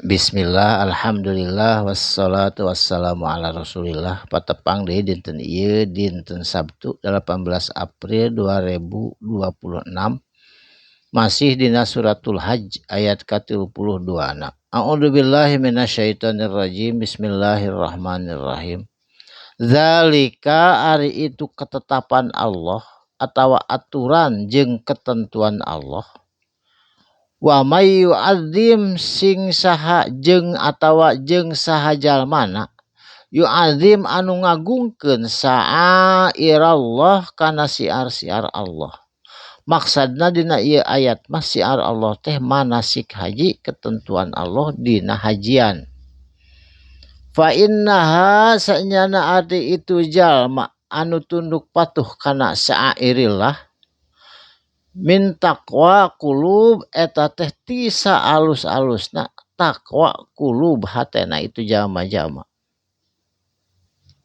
Bismillah, alhamdulillah, wassalatu wassalamu ala rasulillah. Patepang deui dinten ieu, dinten Sabtu 18 April 2026, masih dina suratul Hajj ayat ka-32 na. A'udzubillahi minasyaitonirrajim. Bismillahirrahmanirrahim. Zalika ari itu ketetapan Allah atawa aturan jeung ketentuan Allah. Wa may yu'azzim sing saha jeung atawa jeung saha jalmana yu'azzim anu ngagungkeun sa'airallah kana siar-siar Allah. Maksudna dina ieu ayat mah siar Allah teh manasik haji, ketentuan Allah dina hajian. Fa innaha sanyana arti itu jalma anu tunduk patuh kana sa'airillah min taqwa qulub eta teh tisa alus-alusna taqwa qulub hatena itu jalma-jalma.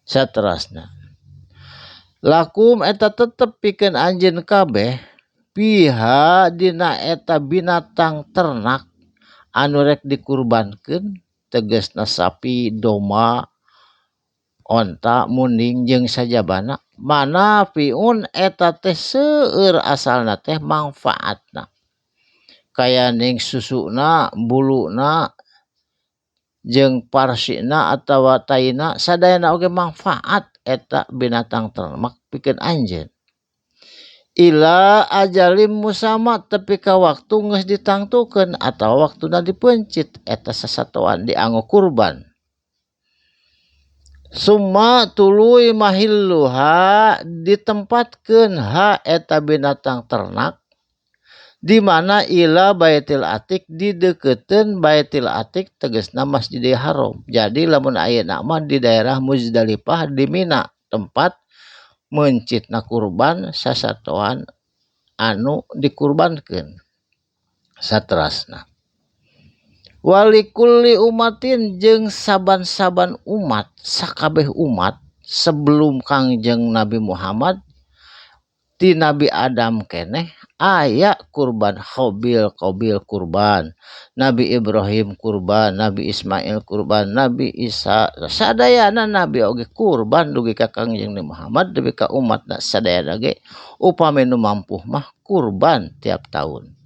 Saterasna lakum eta tetep pikeun anjeun kabeh piha dina eta binatang ternak anu rek dikurbankeun, tegasna sapi, domba, onta, munding jeung sajabana, manafiun eta teh seueur asalna teh mangfaatna, kaya ning susuna, buluna, jeung parsina atawa taina, sadayana oge mangfaat eta binatang ternak pikeun anjeun. Ila ajalim musamma tepi ka waktu geus ditangtukeun atawa waktuna dipeuncit eta sasatoan dianggo kurban. Summa tuluy mahilluha ditempatkeun ha eta binatang ternak di mana ila Baitil Atiq dideukeutkeun Baitil Atiq tegasna Masjidil Haram. Jadi lamun ayeuna mah di daerah Muzdalifah di Mina tempat meuncitna kurban sasatoan anu dikurbankeun. Saterasna walikulli umatin jeung saban-saban umat, sakabeh umat sebelum Kangjeng Nabi Muhammad ti Nabi Adam keneh aya kurban. Habil Qabil kurban, Nabi Ibrahim kurban, Nabi Ismail kurban, Nabi Isa, sadayana nabi oge kurban dugi ka Kangjeng Nabi Muhammad, dugi ka umatna sadayana ge upami nu mampu mah kurban tiap tahun.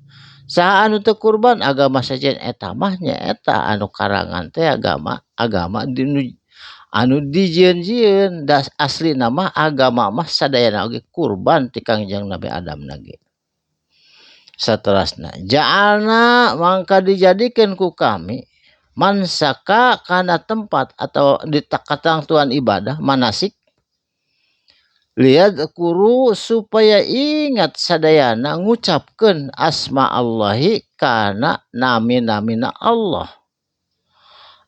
Saha anu teu kurban agama sejen eta mah nyaeta anu karangan teh agama agama dinu anu dijieun-jieun, das aslina mah agama mah sadayana oge kurban ti Kangjeng Nabi Adam ge. Saterasna ja'alna mangka dijadikeun ku kami mansaka kana tempat atau di katangtuan ibadah manasik liyadzkuru supaya ingat sadayana ngucapkeun asma Allahi kana nami-namina Allah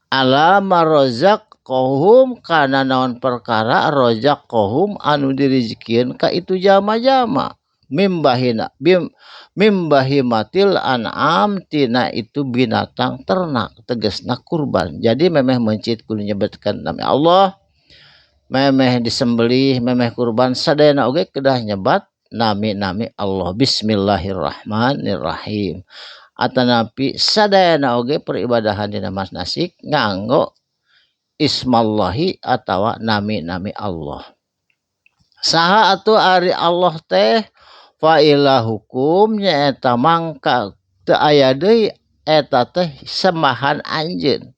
ala marazaqahum kana naon perkara razaqahum anu dirizkieun ka itu jalma-jalma mimbahina bim mimbahimatil an'am tina itu binatang ternak, tegasna kurban. Jadi memeh meuncit kudu nyebutkeun nami Allah, memeh disembelih, memeh kurban, sadayana oge kedah nyebat nami-nami Allah, bismillahirrahmanirrahim. Atanapi sadayana oge peribadahan dina manasik nganggo ismallahi atawa nami-nami Allah. Saha atuh ari Allah teh? Fa ilahukum nyaeta mangka teu aya deui eta teh sembahan anjeun,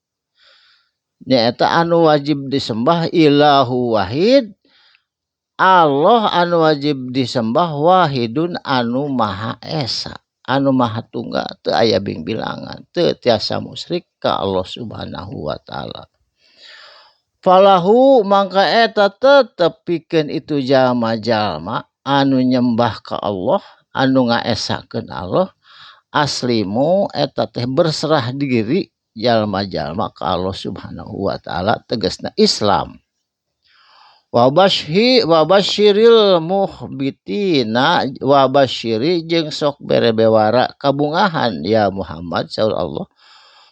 nyaeta anu wajib disembah ilahu wahid, Allah anu wajib disembah wahidun anu maha esa, anu maha tunggal, teu aya bingbilangan, teu tiasa musyrik ka Allah Subhanahu wa taala. Falahu mangka eta tetep pikeun itu jalma-jalma anu nyembah ka Allah, anu ngaesakeun Allah, aslimu eta teh berserah diri jalma-jalma ka Allah Subhanahu wa taala, tegasna Islam. Wabashi wabasyiril mukhbitina wabasyiri jeung sok bere bewara kabungahan ya Muhammad, saur Allah,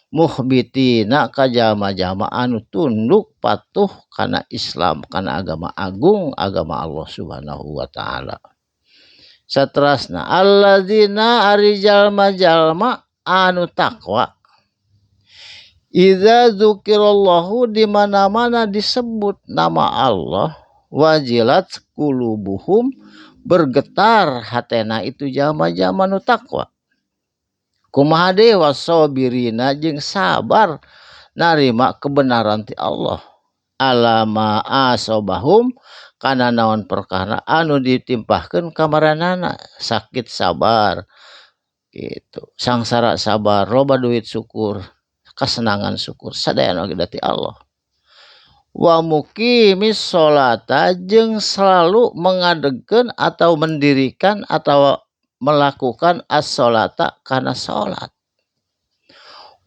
mukhbitina ka jalma-jalma anu tunduk patuh kana Islam, kana agama agung, agama Allah Subhanahu wa taala. Saterasna alladzina ari jalma-jalma anu takwa. Iza dzukirallahu di mana-mana disebut nama Allah wajilat qulubuhum bergetar hatena itu jalma-jalma nu takwa. Kumaha deui wasabirina jeung sabar narima kebenaran ti Allah. Alama asobahum kana naon perkara anu ditimpahkeun ka maranana, sakit sabar gitu, sangsara sabar, loba duit syukur, kasenangan syukur, sadayana oge ti Allah. Wa muqimis sholata jeung selalu mengadegkeun atau mendirikan atau melakukan as-sholata kana salat.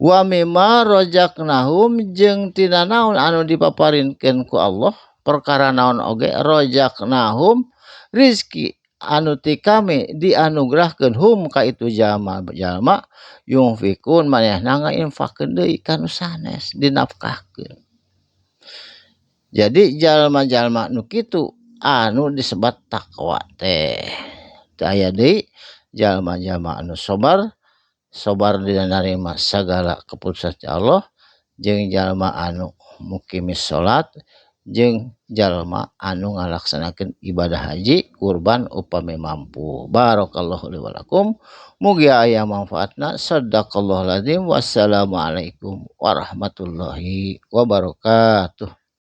Wa mimma razaqnahum jeung tina naon anu dipaparinkeun ku Allah, perkara naon oge razaqnahum rizki anu ti kami dianugerahkeun hum ka itu jalma-jalma yungfikun manehna ngainfakkeun deui ka nu sanes dinafkahkeun. Jadi jalma-jalma nu kitu anu disebat takwa teh. Teu aya deui jalma-jalma anu sabar, sabar dina narima sagala keputusan ti Allah, jeung jalma anu muqimis salat, jeung jalma anu ngalaksanakeun ibadah haji kurban upami mampu. Barakallahu li wa lakum, mugi aya manfaatna. Sadaqallahul azim. Wassalamualaikum warahmatullahi wabarakatuh.